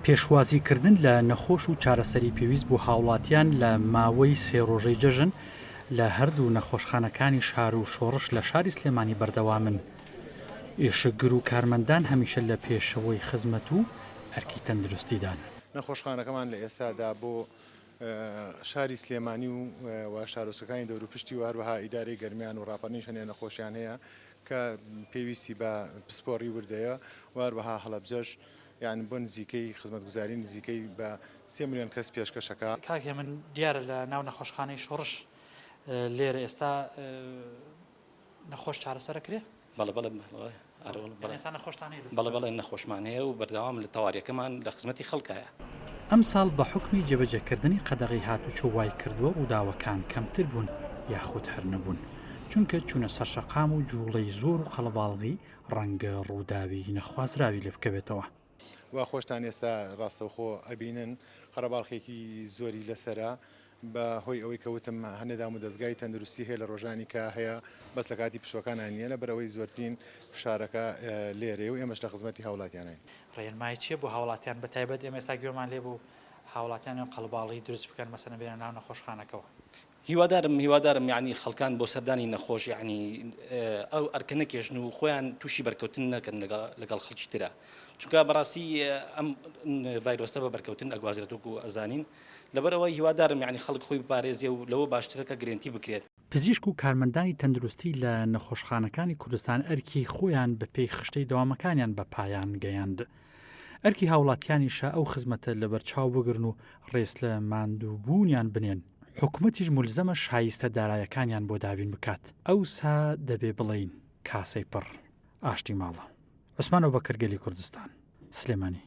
پێشوازیکردن لە نەخۆش و چارەسەری پێویست بۆ هاوڵاتیان لە ماوەی سێ ڕۆژەی جەژن لە هەردوو نەخۆشخانەکانی شار و شۆڕش لە شاری سلێمانی بەردەوامن. ئێشکگر و کارمەندان هەمیشە لە پێشەوەی خزمەت و ئەرکی تەندروستیدان. نەخۆشخانەکەمان لە ئێستادا بۆ شاری سلێمانی و و شارۆچکەکانی دەوروپشتی و هەروەها ئیدارەی گەرمیان و ڕاپەڕینیش هەنێ نەخۆشیان هەیە کە پێویستی بە پسپۆڕی وردەیە و هەروەها هەڵەبجەش یان بۆ نزیکەی خزمەتگوزاری نزیکەی بە سێ ملیۆن کەس پێشکەشەکا. کاک هێمن دیارە لە ناو نەخۆشخانەی شۆڕش لێرە ئێستا نەخۆش چارەسەر ئەکرێ؟ بەڵێ بەڵێ بەڵێ ئەرێ وەڵا بەڵێ. ئێستا نەخۆشتان هەیە لەسەر؟ بەڵێ بەڵێ نەخۆشمان هەیە و بەردەوام لە تەواریەکەمان لە خزمەتی خەڵکایە. ئەمساڵ بە حوکمی جێبەجێکردنی قەدەغەی هاتوچۆ وایکردووە ڕووداوەکان کەمتر بوون یاخود هەر نەبوون، چونکە چوونە سەرشەقام و جووڵەی زۆر و قەڵەباڵغی ڕەنگە ڕووداوی نەخوازراوی لێ بکەوێتەوە. وا خۆشتان ئێستا ڕاستەوخۆ ئەبینن قەرەباڵخێکی زۆری لەسەرە بە هۆی ئەوەی کە وتم هەنێ دام و دەزگای تەندروستی هەیە لە ڕۆژانی کە هەیە بەس لە کاتی پشوەکانا نییە لەبەر ئەوەی زۆرترین فشارەکە لێرەیە و ئێمەش لە خزمەتی هاوڵاتیانین. ڕێنمایی چیە بۆ هاوڵاتیان بە تایبەت ئێمە ئێستا گوێمان لێ بوو هاوڵاتیان قەڵباڵغی دروست بکەن مەسەلەن بێنە ناو نەخۆشخانەکەوە. هیوادارم هیوادارم یەعنی خەڵکان بۆ سەردانی نەخۆش یەعنی ئەو ئەرکە نەکێشن و خۆیان تووشی بەرکەوتن نەکەن لەگەڵ خەڵکی ترا چونکە بەڕاستی ئەم ڤایرۆسە بە بەرکەوتن ئەگوازرێت وەکو ئەزانین لەبەرئەوە هیوادارم یەعنی خەڵک خۆی بپارێزێ و لەوە باشترە کە گرێنتی بکرێت. پزیشک و کارمەندانی تەندروستی لە نەخۆشخانەکانی کوردستان ئەرکی خۆیان بەپێی خشتەی دەوامەکانیان بە پایان گەیاند. ئەرکی هاوڵاتیانیشە ئەو خزمەتە لەبەرچاو بگرن و ڕێز لە ماندووبوونیان بنێن، حکومەتیش مولزەمە شایستە دارایەکانیان بۆ دابین بکات، ئەوسا دەبێ بڵێین کاسەی پڕ ئاشتی ماڵە. عوسمان ئەوبەکر گەلی کوردستان. سلێمانی.